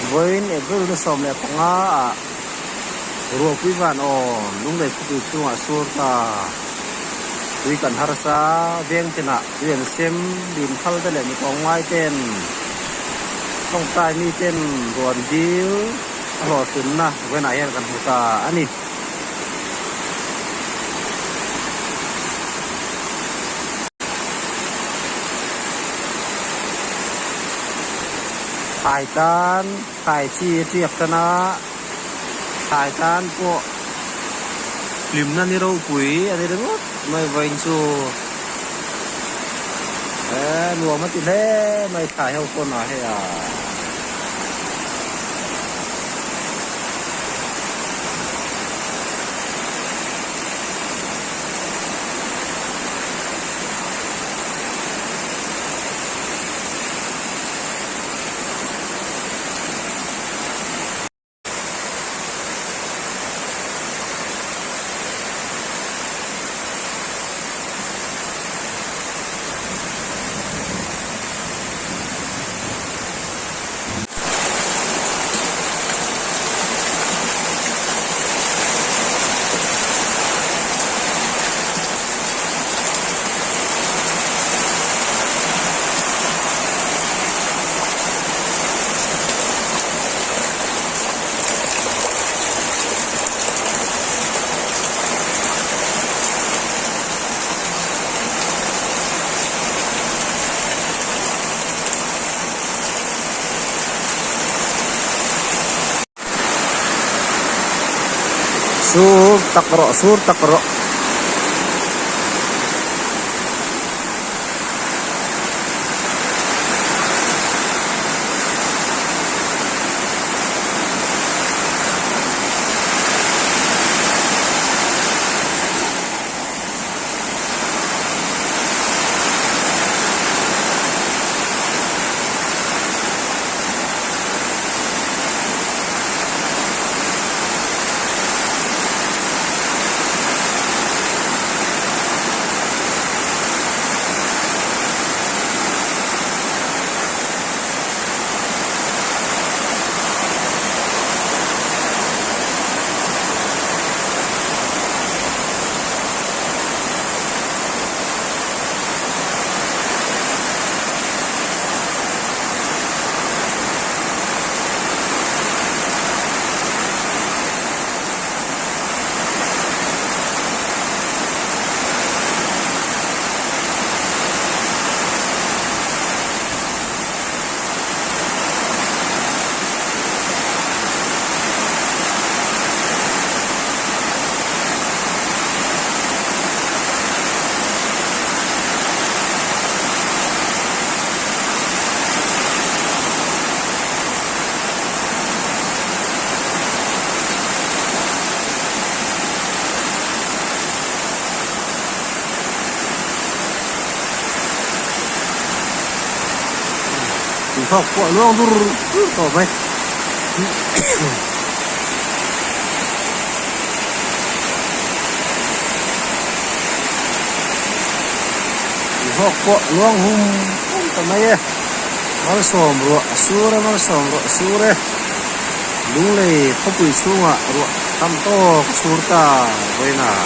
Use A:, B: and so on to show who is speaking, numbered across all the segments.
A: Vawiin April ni 15 ah Ruahpui van awm Lunglei khawpui chhungah sur ta tui kan harsa veng tinah tui an sem lim phal te leh mi tlawmngai ten tawngtai mi ten ruan dil a hlawhtlinna vawiinah hian kan hmu ta a ni. Thlai tan thlai chi a tiak tan a, thlai tan pawh hlimna ni ropui a ni ringawt mai vawiin chu eh nuam a ti hle mai thlai ho pawn ah hei a. Sur tak rawh sur tak rawh. Thawk pawh a luang dur dur tawh mai. Thawk pawh a luang hum hum ta mai e. Malsawm ruah a sur e malsawm ruah a sur e. Lunglei khawpui chhungah ruah tam tawk a sur ta vawiinah.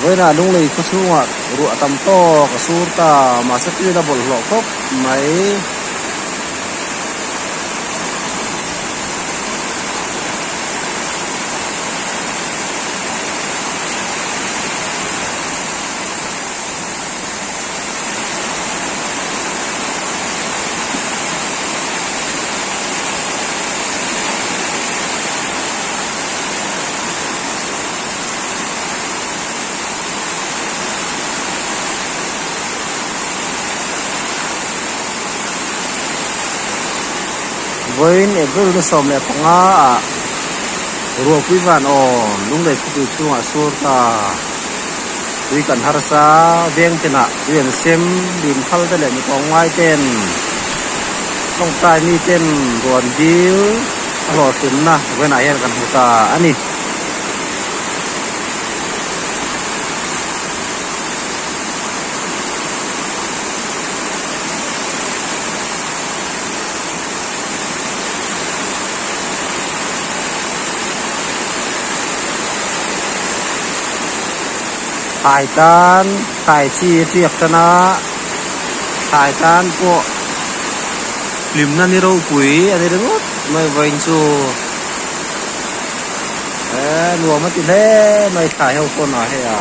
A: Vawiinah Lunglei khaw chhungah ruah tam tawk a sur ta mahse tuin a bawlhhlawh khawp mai. Vawiin April ni 15 ah Ruahpui van awm Lunglei khawpui chhungah sur ta. Tui kan harsa veng tinah tui an sem lim phal te leh mi tlawmngai ten tawngtai mi ten ruan dil a hlawhtlinna vawiinah hian kan hmu ta a ni. Thlai tan thlai chi a tiak tan a thlai tan pawh hlimna ni ropui a ni ringawt mai vawiin chu eh nuam a ti hle mai thlai ho pawn ah hei a.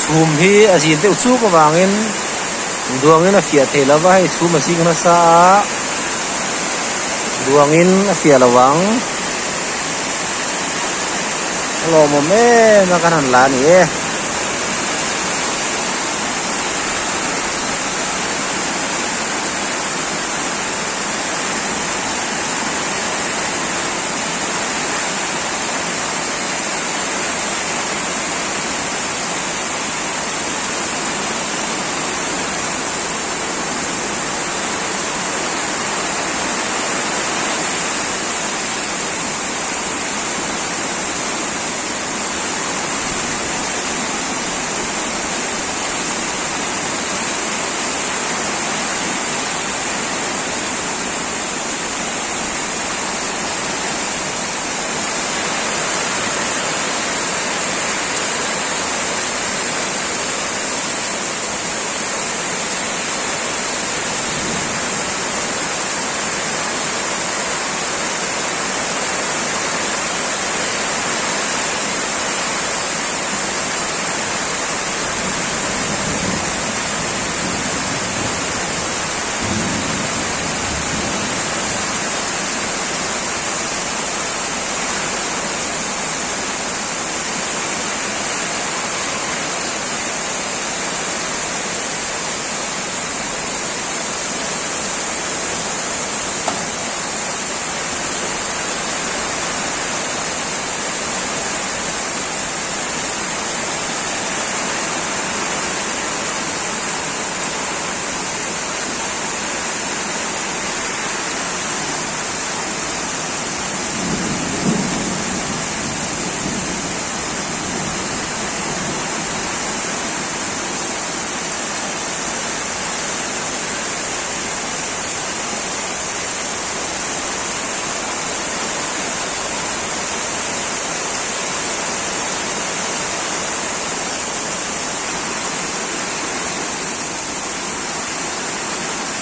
A: Chhum hi a zin deuh chuk avangin duangin a fiah thei lo va hei chhum a zing nasa a duangin a fiah lo ang a lawmawm em a kan han la a ni e.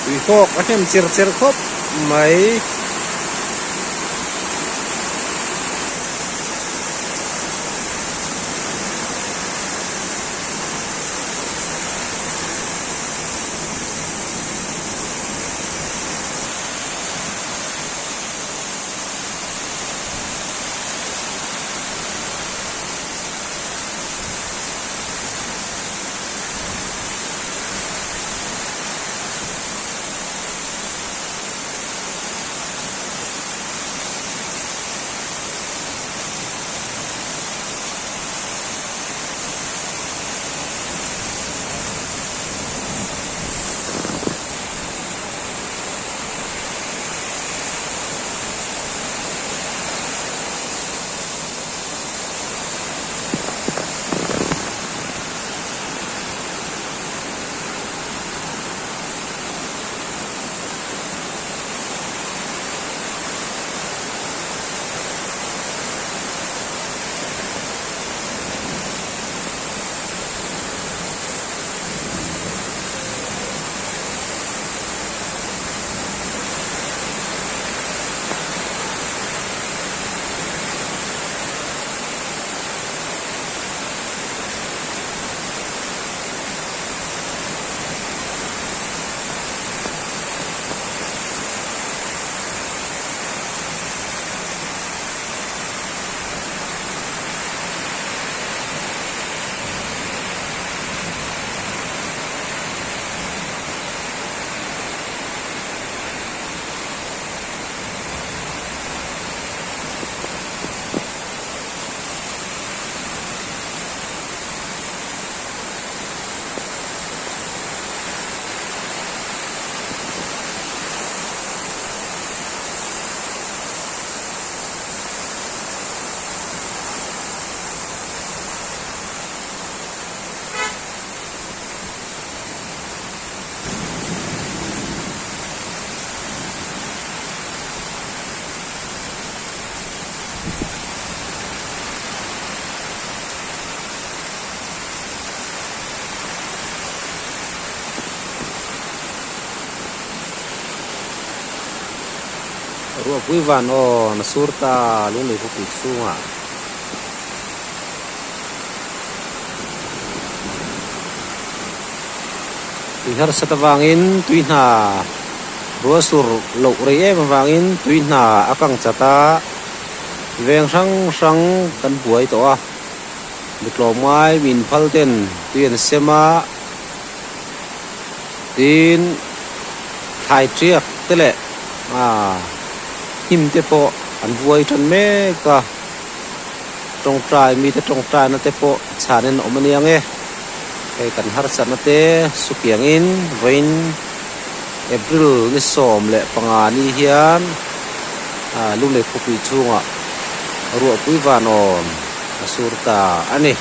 A: Tuihawk a hnem cher cher khawp mai. Ruahpui van awn a sur ta lunglei khawpui chhungah. Tui harsat avangin tui hna rual sur loh rei em avangin tui hna a kang chat a, veng hrang hrang kan buai tawh a, mi tlawmngai min phal ten tui an sem a, tin thlai tiak te leh ah hnim te pawh an vuai tan mek a. Tawngtai mite tawngtaina te pawh chhanin a awm a niang e. Hei kan harsatna te sukiangin vawiin April ni 15 ni hian ah Lunglei khawpui chhungah ruahpui vanawn a sur ta a ni.